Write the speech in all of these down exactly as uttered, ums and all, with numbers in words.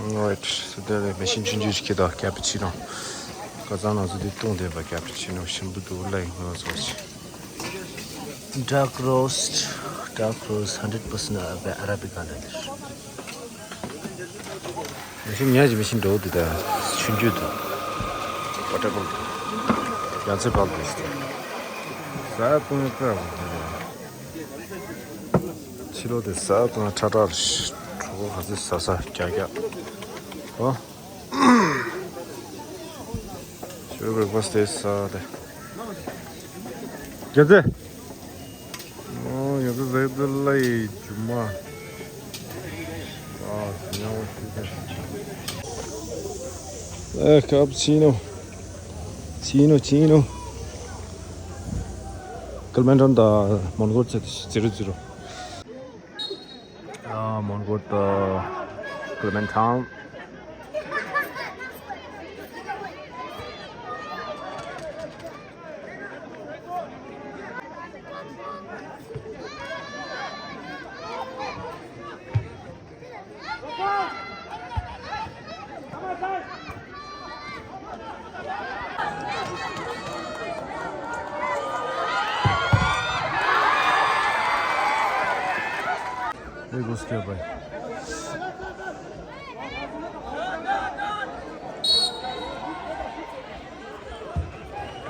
Alright, so དེ་ལས་མེ་ཤིན་ཆུང་ཆུང་ཞིག་གི་དང་ཀེ་པུ་ཆི་ནོ། ཁ་སང་ང་ཚོ་འདི་བཏུང་བསྡད་པ་ཀེ་པུ་ཆི་ནོ་ཞིམ་པོ་འདུག་ལ་ཡིན་ང་ཚོ་ཞིག Dark roast, dark roast, hundred percent Arabica ལ་འདིར། མེ་ཤིན་ཉ་ཞིག་མེ་ཤིན་འགྲོ་འདུག་ད་ཆུང་ཆུང་འདུག Whatever. ཡང་ཚེ་བབ་འདུག་ཟེར། ཟ་བཏུང་ཡག་ཕྱི་ལོགས་དེ་ཟ་བཏུང་ཡག་ཁྲ་ཁྲ་རེད། གྲོད་ཁོག་ག་ཚོད་ཟ་ཟ་རྒྱག་རྒྱག་ཨོ། ཞོ་བྷེག་ཕ་སི་དེ་ཟ་དེ། རྒྱལ་རྩེ། ཨོ་ཡོད་ཚོད་ཟེར་ཚོད་ལ་ཡི་ཇུ་མ། ཨ་ཉང་བ་ཤི་ཚེ། ཨེ་ཀ་པུ་ཆི་ནོ། ཆི་ནོ་ཆི་ནོ། ཀལ་མན་ཊོན་དང་མོན་གྷོ་ཚེ་ཛི་རོ་ཛི་རོ། ཨ་མོན་གྷོ་དང་ཀལ་མན་ཊོན། There goes Stephen.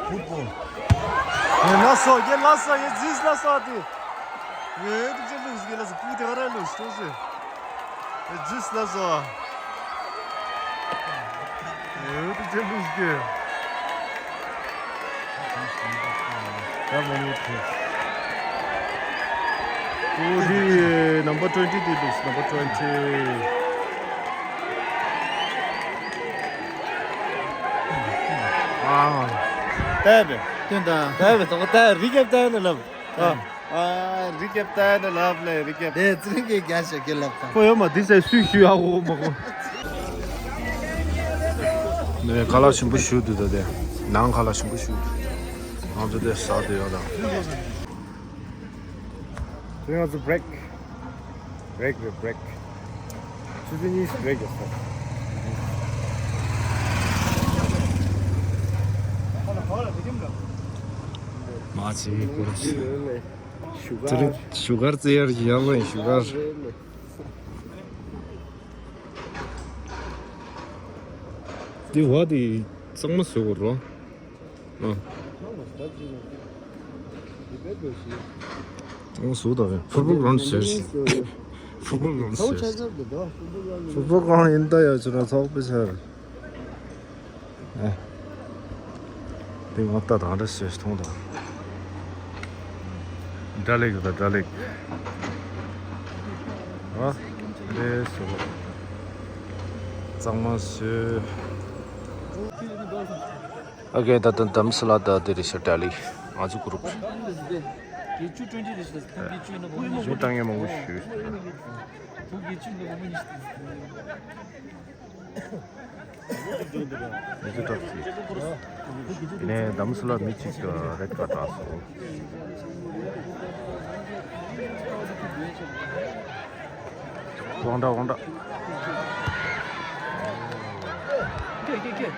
Football. ཡེ་ལ་སོ་ཡེ་ལ་སོ་ཡེ་ཛིས་ལ་སོ་དེ། ཡེ་དེ་ཅི་ལུས་ཡེ་ལ་སོ་པུ་དེ་ག་རེ་ལུས་ཏོ་ཟེ། ཡེ་ཛིས་ལ་སོ། ཡེ་དེ་ཅི་ལུས་དེ། That one would take. Oh, the number twenty, the looks number twenty. Ah. Tabe. Tunda. Tabe, to tabe, recap tabe na lam. Ah. Ah, recap tabe na lam le, recap. De, tringe gya sha ke lam ta. Ko yo ma, this is shu shu a wo ma ko. ནས་ཁ་ལག་ཞིམ་པོ་ཞིག་འདུག་ད་དེ། ནང་ཁ་ལག་ཞིམ་པོ་ཞིག་འདུག་ང་ཚོ་དེ་ཟ་དུ་ཡོད་ད། དེ་ང་ཚོ་བྷི་རེག་བྷི་རེག་རེད་བྷི་རེག་ཆུ་ཚོད་གཉིས་བྷི་རེག་ཡོད་ས། མ་ཚེ་གུ་རུ་སི། ཞུ་དེ་རིང་གར་ཞུ་གར་རྩེ་ཡར་ཡར་ལ་ཞུ་གར། དེ་བ་དེ་གཙང་མ་བཟོས་གོ་རོ། ཨ། གཙང་མ་བཟོས་དང་ཕུར་བུ་རང་བཟོས་ཤིང་། ཕུར་བུ་རང་བཟོས། ཕུར་བུ་རང་ཡིན་ད་ཡ་ཚོ་ར་ཚོགས་པའི་ཆར། ཨ། དེ་ངོ་ལྟ་དང་འདྲ་ཞེས་མཐོང་དང་། སྒྲ་ལེགས་དང་སྒྲ་ལེགས། ཨ། ལས་སོ། གཙང་མ་བཟོས། ཨ་ཀེ་ད་ལྟ་དམ་སི་ལ་ད་དེ་རེ་ཤ་ཏྲ་ལི་ང་ཚོ་གུ་རུབ། ཞུ་བཏང་ཡས་མང་པོ་ཞུས། མི་ཚེ་སྐྲག་ཚིག་དེ་ནས་འདམ་སུ་ལ་མི་གཅིག་རེད་ཀ་གྲགས་སོ། དབང་གྲགས་དབང་གྲགས།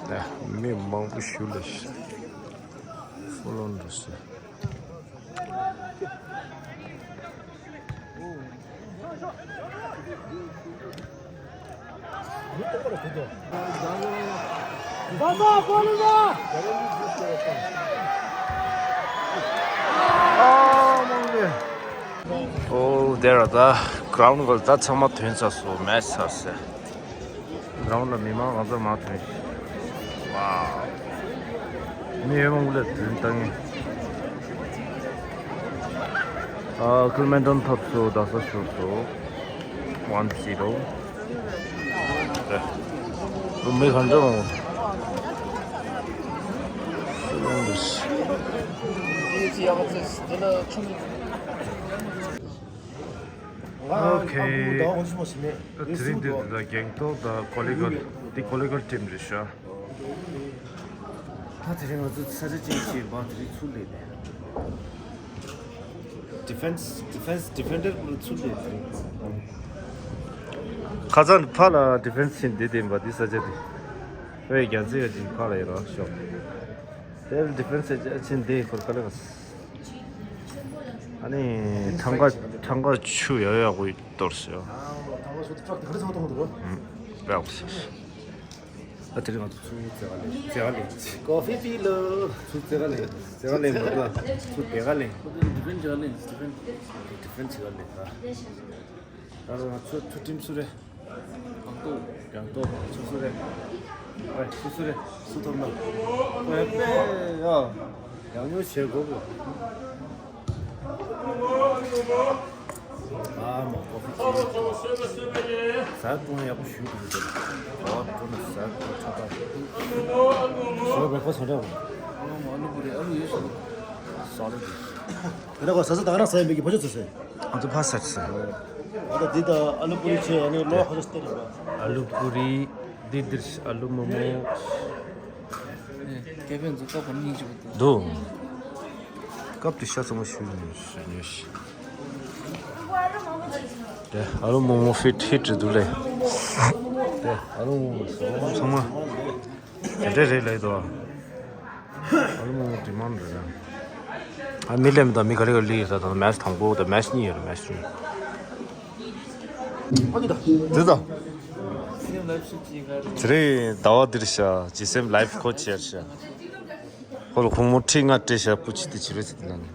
ད་མི་མང་པོ་ཞུ་ལ་ཤི། ཧྥུ་ལོན་རུ་སི། ཨོ་དེ་ར་ད་གྷ་རའུན་ཌི་ག་ད་ཚང་མ་ཐོན་ཚར་སོང་མེད་ཚར་སེ། གྷ་རའུན་ཌི་ལ་མི་མང་གང་ཚང་མ་ཐོན། ཝའོ། མི་ཡོད་མང་པོ་ལ་དྲིན་བཏང་ངེ། ཨ་ཁུལ་མེན་ཏོན་ཐོབ་སོ་ད་ས་ཤོར་སོ། ཝན་ཛི་རོ། མི་གང་འདྲ་མང་པོ། ཨོ་ཁེ། དེ་རིང་འདི་ད་རྒེང་ཏོག་ད་ཀོ་ལི་གྷལ་འདི་ཀོ་ལི་གྷལ་ཊིམ་རེད་ཤག་ད་དེ་རིང་ང་ཚོ་ས་ཆ་ཅན་ཞིག་བ་དེ་རིང་ཚུར་སླེབས་ནས། དེ་ Defense, defense, defender ཚུད་དེ། ཁ་སང་ཕར་ལ་defense ཕྱིན་འདི་བསྟན་པ་འདི་ས་ཆ་དེ། ཨོའི་རྒྱལ་སྲས་ཡ་ཅིག་ཕར་ལ་ཡོད་རོགས་ཤོག་དེར་defense ཕྱིན་འདི་ཁོར་ག་ལེ་ག་ཨ་ནི་ཐང་ག་ཐང་ག་ཆུ་ཡག་ཡག་པོ་གཏོར་ཤོག་ཐང་ག་ཆུ་ཏྲག་ཏྲག་ཏྲག་ཏྲག་འདུག་ཨུམ། དཔེ་ཡག་པོ་ཟེར། ཨ་དེ་རིང་ང་ཚོ་ཚུར་རྩེ་ག་ལེན་ཚུར་རྩེ་ག་ལེན། ཀོ་ཕི་ཕི་ལོ། ཚུར་རྩེ་ག་ལེན་ཚུར་རྩེ་ག་ལེན་མ་གཏོགས་ཚུར་བསྡད་ག་ལེན། Defend བྱེད་ག་ལེན། Defend བྱེད་ག་ལེན་ད། ད་ང་ཚོ་ཚུར་ཊིམ་སུ་རེད། གང་ཏོ། གང་ཏོ། སུ་སུ་རེད། ཨེ་སུ་སུ་རེད། སུ་ཐོབ་ན། ཨེ་པེ་ཡ། ཡང་ཉོ་བྱེད་དགོས་གི། ཨ་མ་ཀོ་ཕི་ཅི། ཟ་ཐུང་ཡག་པོ་ཞུ་གི་འདུག་ཨ་ཐུང་ན་ཟ་ཐུང་ཆ་ད། ཞོ་བེ་ཁོ་སོང་འདྲ་བོ། ཨ་མ་ཨ་ལུ་བུ་རེ་ཨ་ལུ་ཡོད་ཤོག་སོ་ལེ་ཏི། དེ་ནས་ཁོ་ཟ་ཟ་དང་རང་ཟ་ཡིན་པའི་གི་ཕོ་ཆོ་ཚོ་ཟ། ཨ་ཚོ་ཕ་ཟ་ཟ། ཨ་ད་འདི་ད་ཨ་ལུ་པུ་རི་ཆེ་ཨ་ནི་ལོ་ཁོ་ཚོ་སྟེར་རེད་པ། ཨ་ལུ་པུ་རི། འདི་འདིར་ཨ་ལུ་མོ་མོ། སྐེ་ཕན་ཚོ་སྐབས་གོང་སྙིང་རྗེ་པོ་འདུག་སྐབས་དེ་ཤ་ཚང་མ་ཞུས་ནས་ཉོས་ཤི། དེ་ཨ་ལུ་མོ་མོ་ཧྥིཊ་ཧིཊ་རེད་འདུག་ལེ། དེ་ཨ་ལུ་མོ་མོ་ཚང་མ་དེ་འདྲ་རེད་ལེ་དོ། ཨ་ལུ་མོ་མོ་ཌི་མཱན་རེད་ལེ། ཨ་མི་ལེམ་དང་མི་ག་རེ་ག་ལི་ཡོད་ས་དང་མེ་སི་དང་པོ་དང་མེ་སི་གཉིས་ཡོད་རེད་མེ་སི་གཉིས། འདི་དང་། དེ་རིང་ཟླ་བ་འདིར་ཤ་ཇི་སེམས་ལའིབ་ཁོ་ཆེར་ཤ། ཧོལ་ཁོང་མོ་ཁྲི་ལྔ་སྤྲད་ཤ་པུ་ཆི་དེ་བྱི་རོ་ཚི་དེ་ན་ནི།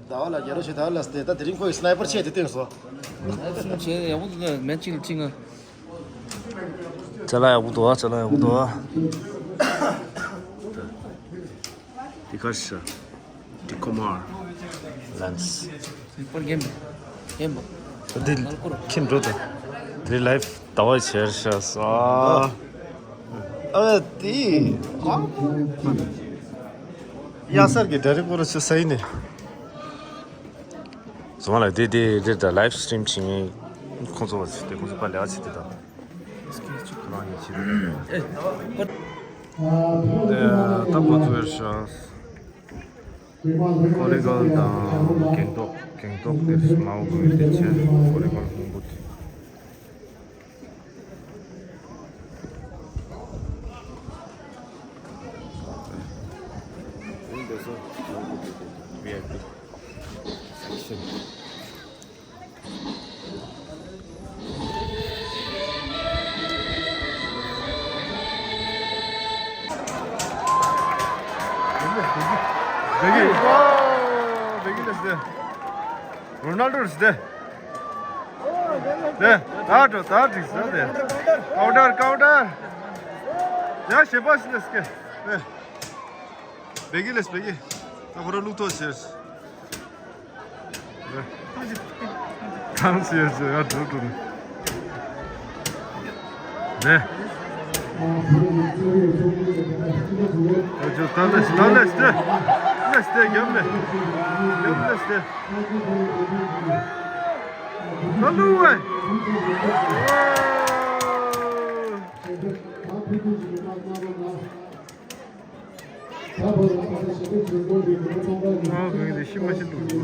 ཟླ་བ་ལ་རྒྱ་རོ་ཞེ་ད་ལ་སྟེ་ད་དེ་རིང་ཁོ་ཡི་སི་ནའི་པར་ཆེ་དེ་བསྟན་སོ། ལའིབ་སི་ཊི་རིམ་བྱས་ཡག་པོ་འདུག་མེ་གཅིག་ལ་ཁྲི་ལྔ། ཅ་ལག་ཡག་པོ་འདུག་ཨ་ཅ་ལག་ཡག་པོ་འདུག་ཨ། དེ་ག་ཤ། དེ་ཁོ་མར། ལན་སི། པར་གེམ། གེམ་པ། དེ་ཁྱིམ་འགྲོ་དང་། དེ་ལའིབ་ཟླ་བ་ཆེར་ཤ་ས། ཨ་དེ། ཡ་སར་གི་ཌ་རེག་པོ་ར་ཆུ་ས་ཡིན་ནི། བཟོ་མ་ལ་དེ་དེ་དེ་ད་ལའིབ་སི་ཊི་རིམ་བྱེད་མཁན་ཁོང་ཚོ་བ་ཚོ་དེ་ཁོང་ཚོ་པ་ལས་བ་ཚོ་དེ་དང་། ཁོ་རང་ཉིད་བྱེད་དེ། ད་ཁོ་ཚོ་བེར་ཤ་ཀོ་ལི་གལ་དང་གེང་ཏོག་གེང་ཏོག་དེ་མའོ་གོ་དེ་ཆེ་ཀོ་ལི་གལ་ཧོང་བུ་དེ། བེ་གི། ཨོ། བེ་གི་ལ་སྟེ། རོ་ནལ་ཌོ་ལ་སྟེ། དེ། ད་འགྲོ་ད་འགྲིག་ས་དེ། ཀའུན་ཊར་ཀའུན་ཊར། ཡ་ཞེ་པ་ཞིག་ལ་སྐད། དེ། བེ་གི་ལས་བེ་གི། ད་ཁོ་ར་ལུག་ཐོག་ཆེར། ཐང་ཆེར་ཆེར་ཡ་འགྲོ་འགྲོ་ནི། དེ། ཨ་ཅོ་ད་ལས་ད་ལས་དེ། ལས་དེ་ཡམ་ལས། ཡམ་ལས་དེ། ད་ལུ་ཝེ། ཨ་གང་གི་ཤི་མ་ཤི་འདུག་བྷི་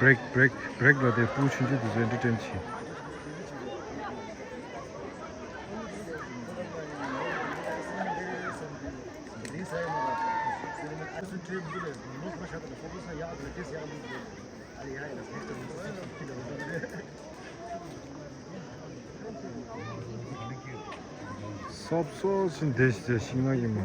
རེག་བྷི་རེག་བྷི་རེག་ལ་དེ་སྤུ་ཆུང་ཆུང་དེ་ཚོ་ཨེན་ཊར་ཊེན་བྱེད། སོབ་སོབ་ཞིག་འདེད་བྱས་ཤིང་ནགས་ཡིན་མོ།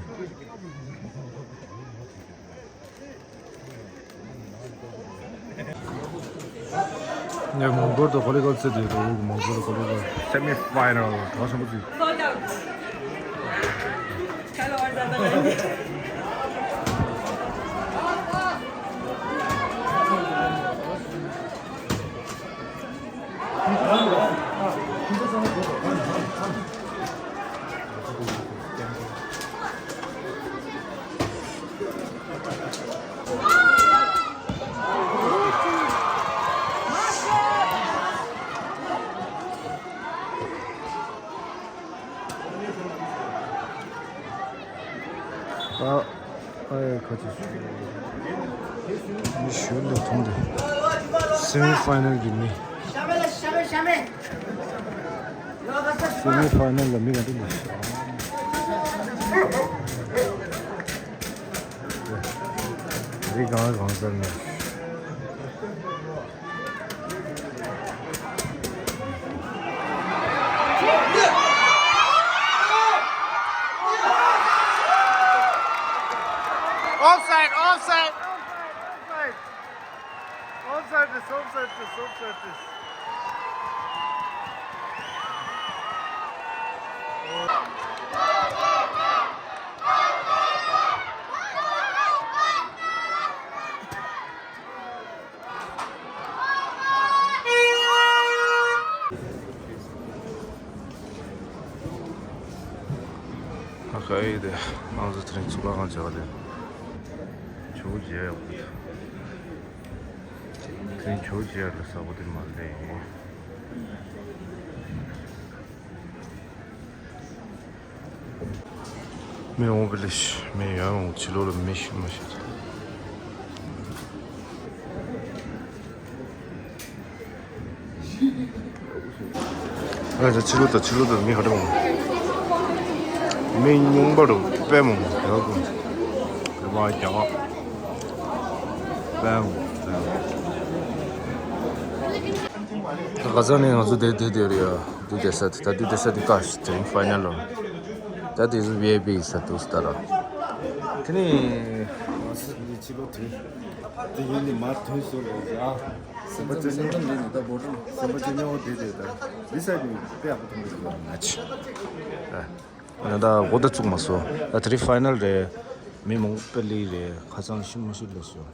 ངས་མོང་གོལ་དུ་ཁོ་ལི་གོལ་རྩེད་དེ་འགྲོ་གི། མོང་གོལ་དུ་ཁོ་ལི་གོལ་སེ་མི་ཕའི་ནལ་གྲོགས་ཆེན་པོ་ཚོས། ཨ། ཨ་ཡ་ཁ་ཅིག་མི་ཞོལ་ལ་མཐོང་དེ། སེ་མི་ཕའི་ནལ་གྱི་མི། སེ་མི་ཕའི་ནལ་ལ་མི་ག་འདྲ་འདུག་རི་གང་གང་ཟེར་ནས། Offside, offside, offside, offside. Offside this, offside this, offside this. ཨ་ཁ་ཨེ་དེ་ང་ཚོ་དེ་རིང་གཙུག་ལག་ཁང་མཇལ་བ་ལས་ཇོ་བོ་མཇལ་ཡག་པོ་འདུག་དེ་རིང་ཇོ་བོ་མཇལ་ཡག་ལ་ས་གོ་དེ་མ་ལས། མི་འོང་བ་ལས་མི་ཡང་འོང་ཕྱི་ལོགས་ལ་མི་ཤི་མ་ཤི། ཨ་ད་ཕྱི་ལོགས་ད་ཕྱི་ལོགས་ད་མི་ཧ་ཏོ་མི་ཉུང་པ་རུ་དཔེ་མང་ཡག་གོ་དཔེ་མང་རྒྱ་མ་དཔེ་མང་དཔེ་མང་། ད་ག་ས་ནས་ང་ཚོ་དེ་དེ་དེ་རེད་ཡ། དེ་དེ་ས་དེ་ད་དེ་དེ་ས་དེ་ཀ་ཤི་དེ་རིང་ཕའི་ནལ་ལོ། ད་དེ་ཚོ་བི་ཨའི་པི་ས་དུ་ས་ད་ར། དེ་ནས་ང་ཚོ་འདི་ཕྱི་ལོགས་དེ་དེ་ཡིན་ནི་མ་ཐོན་སོང་རེད་ཡ། སེམས་པ་ཅན་ཉོ་འདི་ནི་ད་བོ་ཀྲུང་སེམས་པ་ཅན་ཉོ་དེ་དེ་ད་འདི་ས་དེ་དཔེ་ཡག་པོ་མཐོང་གི་འདུག་ང་ཆི། ཨ་ད་འགོ་ད་བཙུགས་མ་སོང་། ད་དེ་རིང་ཕའི་ནལ་རེད། མི་མང་པོ་སླེབས་རེད། ཁ་སང་ཤི་མ་ཤི་ལས་སོང་།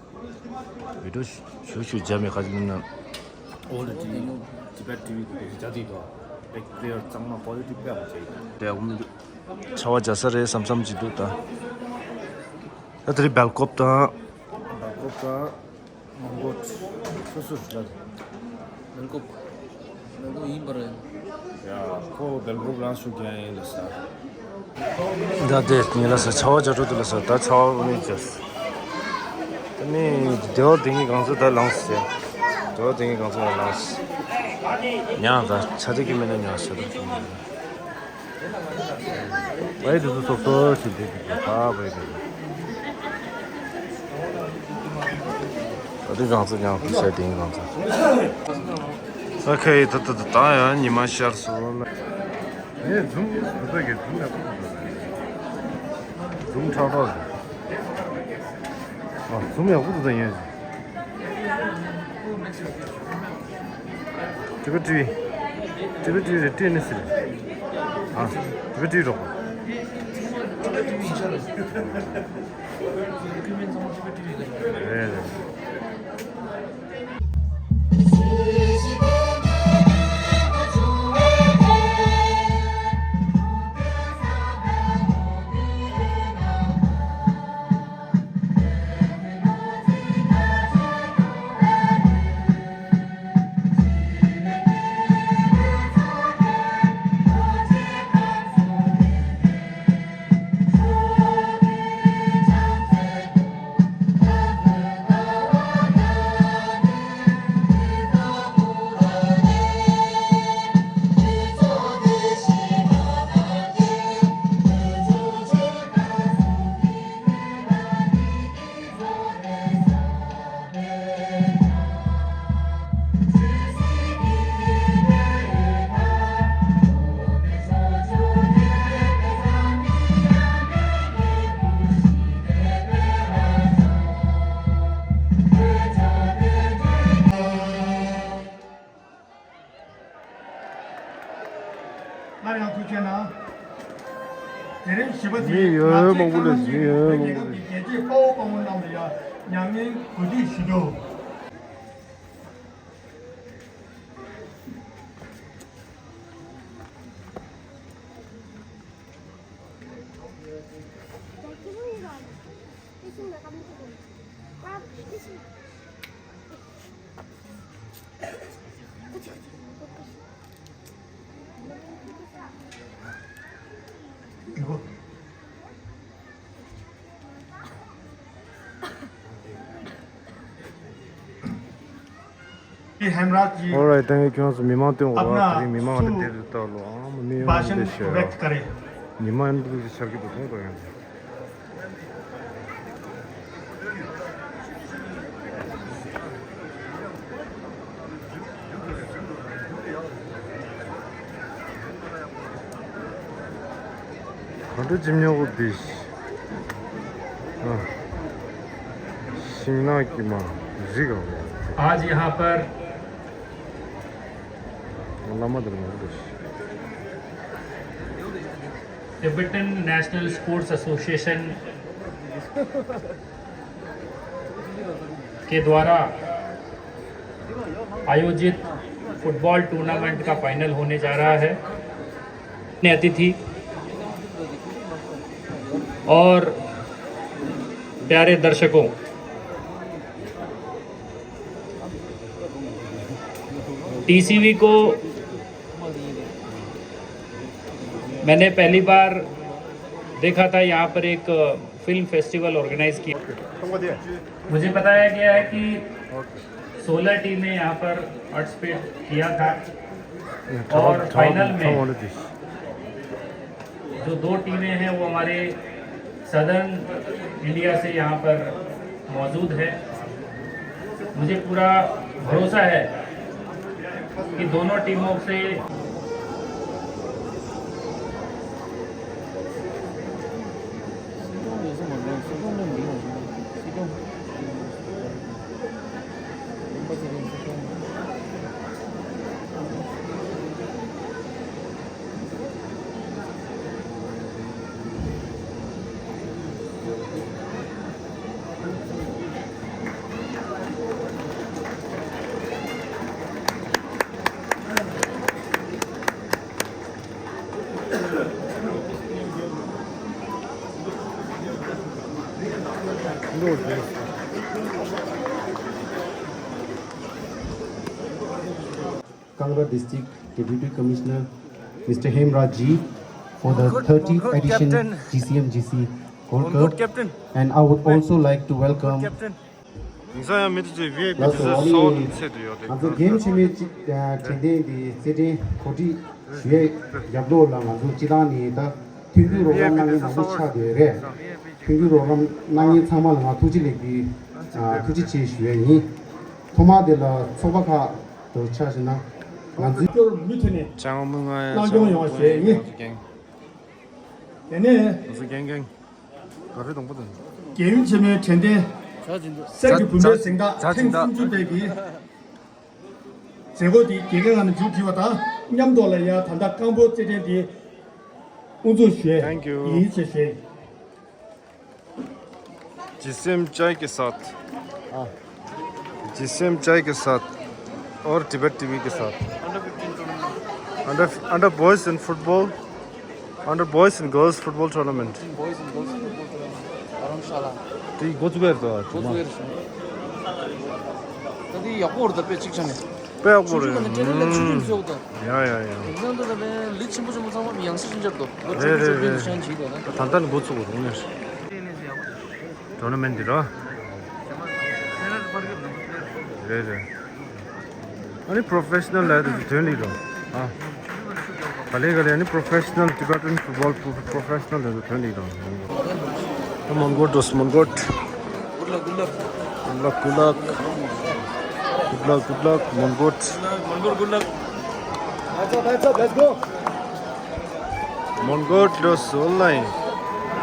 བི་ཌིའོ་ཞུ་ཞུ་བྱ་མི་ཁ་ཅིག་ན། All the T V, Tibet T V དེ་ཇ་དེ་དོ་big player གཙང་མ་quality དཔེ་མ་བྱེད་ཡིན། དེ་འུམ་ཆ་བ་རྒྱ་ས་རེད་བསམ་བསམ་ཅིག་འདུག་ད། ད་དེ་རིང་སྦེལ་ཀོབ་དང་། སྦེལ་ཀོབ་དང་། མོན་གྷོ། སོ་སོ་ལ། སྦེལ་ཀོབ། སྦེལ་ཀོབ་ཡིན་པ་རེད། ཡ་ཁོ་སྦེལ་ཀོབ་རང་ཤུགས་རྒྱག་ཡིན་ལ་ས། ད་དེ་ཉེ་ལ་ས་ཆ་བ་བྱ་འགྲོ་དུ་ལ་ས་ད་ཆ་བ་འོ་ནས་བྱས། ད་ནི་སྡེ་བ་དེ་གཉིས་གང་ཚོད་ད་ལངས་སོ། སྡེ་བ་དེ་གཉིས་གང་ཚོད་ལངས་སོ། ཉག་ད་ཆ་དེ་གི་མེད་ན་ཉག་ཆ་ད། བའི་དུ་སོ་སོ་ཞིག་འདི་དུ་ཕ་བའི་དུ། ད་དེ་གང་ཚོད་ཀྱང་ཕུལ་ས་དེ་གང་ཚོད། ཨ་ཁེ་ད་ད་ད་ད་ཡང་ཉི་མ་ཤར་སོང་ལ། ངས་འཛུམ་འདི་ཚོ་གི་འཛུམ་ཡག་པོ་འདུག་འཛུམ་ཁྲག་ཁྲག་འདུག་ཨ་འཛུམ་ཡག་པོ་འདུག་ད་ཡིན། ཏི་བི་ཏི་བི། ཏི་བི་ཏི་བི་རེད་ཏི་ནི་སི་རེད། ཨ་ཏི་བི་ཏི་བི་རོགས། རེད་རེད། སླར་ཡང་ཐུགས་རྗེ་གནང་། དེ་རིང་བཞི་པ་དེ་མི་ཡོད་མང་པོ་ལས་མི་ཡོད་མང་པོ་ལས། རྒྱལ་གཅེས་དཔའ་བོ་དཔའ་མོ་རྣམས་ལ་ཡང་མྱ་ངན་གུས་འདུད་ཞུ་རྒྱུ། हेमराज ji Alright, thank you. ཁྱོད་ཚོ་མི་མང་སྟོན་འོག अपना དེ་རིང་མི་མང་ལ་སु- འདིར་བལྟ་ལོ། ཨ་མི་ཡོང་भाषण འདི་ཤེས་व्यक्त करें। མི་མང་འདི་ཤར་གི་འདུག་མཐོང་དང་ཡང་། ག་འདྲ་ཅིག་ཉོ་གི་འདི། ཨ། ཤིང་ནགས་ཀྱི་མ་རིག་ག་བ། आज यहाँ पर བླ་མ་དེར་མ་རིག་ག། Tibetan National Sports Association के द्वारा आयोजित फुटबॉल टूर्नामेंट का फाइनल होने जा रहा है। अतिथि और प्यारे दर्शकों, टीसीवी को मैंने पहली बार देखा था यहाँ पर एक फिल्म फेस्टिवल ऑर्गेनाइज किया। मुझे बताया गया है कि सोलह टीमें यहाँ पर पार्टिसिपेट किया था और फाइनल में जो दो टीमें हैं वो हमारे सदर्न इंडिया से यहाँ पर मौजूद है। मुझे पूरा भरोसा है कि दोनों टीमों से Kangra District Deputy Commissioner Mister Hemraj ji for the thirtieth edition G C M G C Golkar, and I would also like to welcome དེང་སང་ཡང་མི་དེ་ཚོས་ཝི་ཨའི་པི་དེ་ཚོའི་སོ་དེ་ཚད་དུ་ཡོད་དེ། ང་ཚོ་གེམ་ཆེན་མོའི་གཅིག་དྲན་རྟེན་དེ་རྩེད་འགྲན་གོ་སྒྲིག་ཞུ་ཡས་རྒྱབ་ལོགས་ལ་ང་ཚོ་སྤྱི་བཏང་ནས་ད་མཐུན་འགྱུར་རོགས་རམ་གནང་མཁན་མང་པོ་ཆགས་བསྡད་ཡོད་རེད། མཐུན་འགྱུར་རོགས་རམ་གནང་མཁན་ཚང་མ་ལ་ང་ཐུགས་རྗེ་ལེགས་འབུལ། ཨ། ཐུགས་རྗེ་ཆེ་ཞུ་ཡས་ཡིན། ཐོག་མར་དེ་ལ་ཚོགས་པ་ཁག་ཏུ་ཆ་བཞག་ན་ང་ཚོའི་སྐྱོར་མུ་མཐུད་ནས་ཅང་མི་ང་གནང་སྐྱོང་ཡོང་བ་ཞུ་ཡས་ཡིན། དེ་ནས་ང་ཚོ་རྒན་རྒན། ག་རེ་དང་པོ་དང་། རྒྱལ་ཡུམ་ཆེན་མོའི་དྲན་རྟེན་གསེར་གྱི་བུམ་པའི་གཟེངས་རྟགས་ཐེངས་སུམ་ཅུ་པའི་གི་མཛད་སྒོ་དེ་དགེ་རྒན་ལགས་ནས་མཇུག་བསྒྲིལ་བ་དང་མཉམ་དུ་ལ་ཡ་ད་ལྟ་རྐང་སྤོལ་རྩེད་འགྲན་དེ་དབུ་འཛུགས་ཞུ་ཡས་Thank you. ཡིན་ཞེས་ཞུ་ཡས། जिस्म चाय के साथ। हाँ। जिस्म चाय के साथ और टिबेट टीवी के साथ। Under, under boys in football, under boys and girls football tournament. Boys and girls football tournament. Dharamshala. དེ་འགོ་བཙུགས་ཡས་རེད་དོ། འགོ་བཙུགས་ཡས་རེད། ད་དེ་ཡག་པོ་རེད་ད་དཔེ་གཅིག་ཆ་ནས། དཔེ་ཡག་པོ་རེད། ཆུང་ཆུང་ནས་ཁྲིད་ལས་ལ་ཆུང་ཆུང་ཚོ་ད། ཡ་ཡ་ཡ། དེང་སང་ད་ད་དཔེ་ལི་ཆེན་པོ་ཆེན་པོ་ཚང་མ་ཡང་སེ་ཆུང་ཆར་དོ། ལོ་ཆུང་ཆུང་ཆུང་ཆུང་ཞང་བྱིས་དོ་ད། ད་ད་ནི་འགོ་བཙུགས་པ་རུང་ནས། ཊོར་ན་མེན་ཊི་འདི་རོ། རེད་རེད། ཨ་ནི་པྲོ་ཕེ་ཤ་ནལ་ལ་དེ་དོན་ལི་རོ། ཨ། ག་ལེ་ག་ལེ་ཨ་ནི་པྲོ་ཕེ་ཤ་ནལ་ཊི་བེ་ཊན་ཕུཊ་བོལ་པྲོ་ཕེ་ཤ་ནལ་དེ་དོན་ལི་རོ། མོན་གྷོ་འགྲོ་སོང་མོན་གྷོ། Good luck, good luck. Good luck, good luck, མོན་གྷོ། མོན་གྷོ་འགྲོ་སོང་ལ་ཡིན།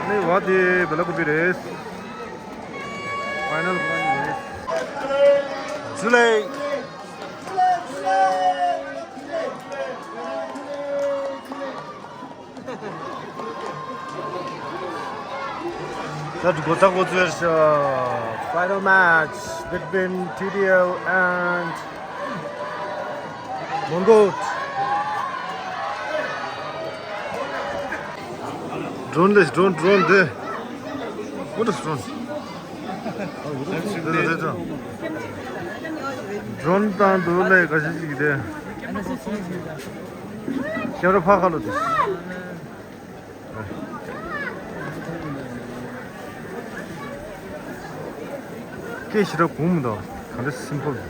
ནི་བ་དེ་བེ་ལ་ཀུ་པི་རེད། ཕའི་ནལ་ཇུ་ལའི། ད་འགོ་ཚ་འགོ་ཚུལ། Final match between T D L and མོན་གྷོ། ཌོ་རོན་ལས་ཌོ་རོན་ཌོ་རོན་དེ། What is drone? ཌོ་རོན་དང་འདུག་ལས་ག་ཞིག་ཞིག་དེ། ཁྱེད་རང་ཕ་ཁ་ལོ་དེ། སྐད་ཞེ་དྲག་གོང་མི་འདུག་ག་འདྲ་སིམ་པལ་འདུག་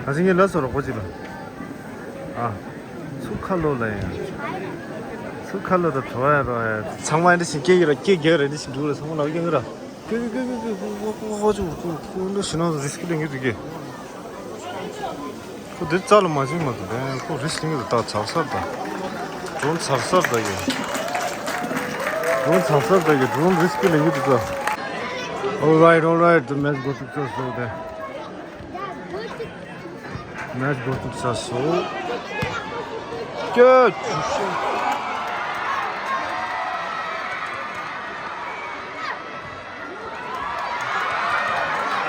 ང་ཚོ་ངའི་ལ་སོ་རོགས་པོ་ཅིག་ལ། ཨ། ཚུར་ཁ་ལོ་ལ་ཡ། ཚུར་ཁ་ལོ་དང་བྲོ་ཡ་རོ་ཡ། ཚང་མ་འདི་བཞིན་སྐད་ཡོད་ར། སྐད་རྒྱག་ར། འདི་བཞིན་འདུག་ར། ཚང་མ་ལ་རྒྱག་ར། ཀུ་ཀུ་ཀུ་ཀུ་ཀུ་ཀུ་ཀུ་ཀུ་ཀུ་ཀུ་ཀུ་ཀུ་ཀུ་ནི་ཞི་ན་རིས་ཀི་ལེན་གི་འདུག་གི། ཁོ་འདི་རྩ་ལ་མ་བྱིན་མ་ཐུབ་པས། ཁོ་རིས་ལེན་གི་འདུག་ད་ཚར་ཚར་ད། ཌོན་ཚར་ཚར་ད་གི། ཌོན་ཚར་ཚར་ད་གི། ཌོན་རིས་ཀི་ལེན་གི་འདུག་ད། All right, all right, the match got successful there. Match got successful. Good.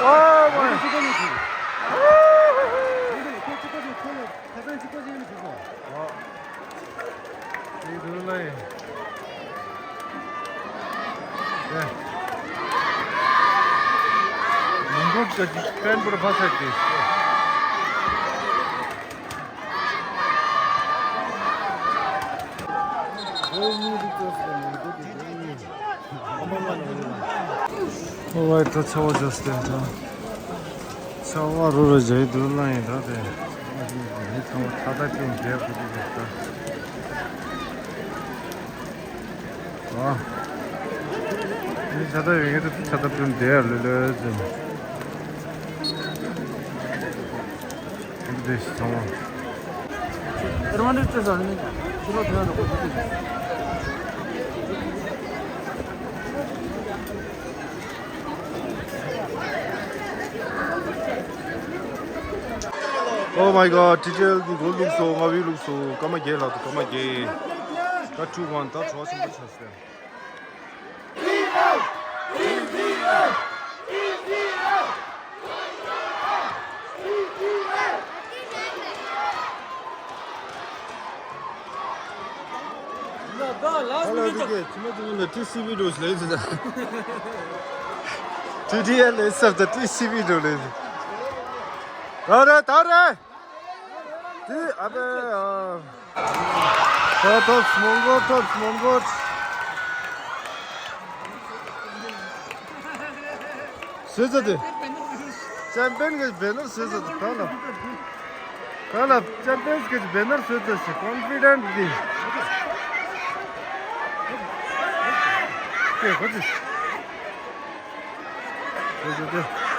Oh, my. ཡིག་རུ་ལ་ཡིན། ཡ། མོན་གྷོ་གི་པན་པུར་ཕ་སར་གྱི། ཨོ་ཝའི་ད་ཆ་བ་ཇོས་ཏེ་ད། ཆ་བ་རུ་རུ་ཇའི་དུ་ལ་ཡིན་ད་དེ། མི་ཚང་མ་ཁ་བརྡ་སྐྱོན་བསྡད་ཁུ་དུ་ད། ཨ། མི་ཁ་བརྡ་ཡོད་ངེས་དུ་ཁ་བརྡ་སྐྱོན་བསྡད་ལོས་ལོས་ཟིན། འདི་ཚང་མ། Oh my god, ཊི་ཊི་ཨེལ་གི་གོལ་བླུགས་སོང་། ལྔ་བའི་བླུགས་སོང་། སྐར་མ་བརྒྱད་ལྷག་ཏུ་སྐར་མ་བརྒྱད། ད་two one ད་གྲོགས་ཆེན་པོ་ཆགས་སོང་། ད་ལ་དེ་གས་ཁྱི་མ་ཅི་མོ་ནས་ཊི་སི་བི་འགྲོ་ཞིག་ལས་ཟེར། ཊི་ཊི་ཨེལ་ལས་ཟེར་ད་ཊི་སི་བི་འགྲོ་ལས་ཟེར། ད་རེད་ད་རེད། དེ་ཨ་པེ་ཨ། ད་ཐོབ་མོན་གྷོ་ཐོབ་མོན་གྷོ། བཟོས་ཚར་ཏེ། ཅམ་པན་གྱི་བེ་ནར་བཟོས་ཚར་ཏེ་ད་ལ། ད་ལ་ཅམ་པན་གྱི་བེ་ནར་བཟོས་ཚར་ཞེས་ཀོན་ཕི་ཌེན་ཊི་འདི། ཀྱེ་གོ་ཅི། བཟོས་ཚར་ཏེ།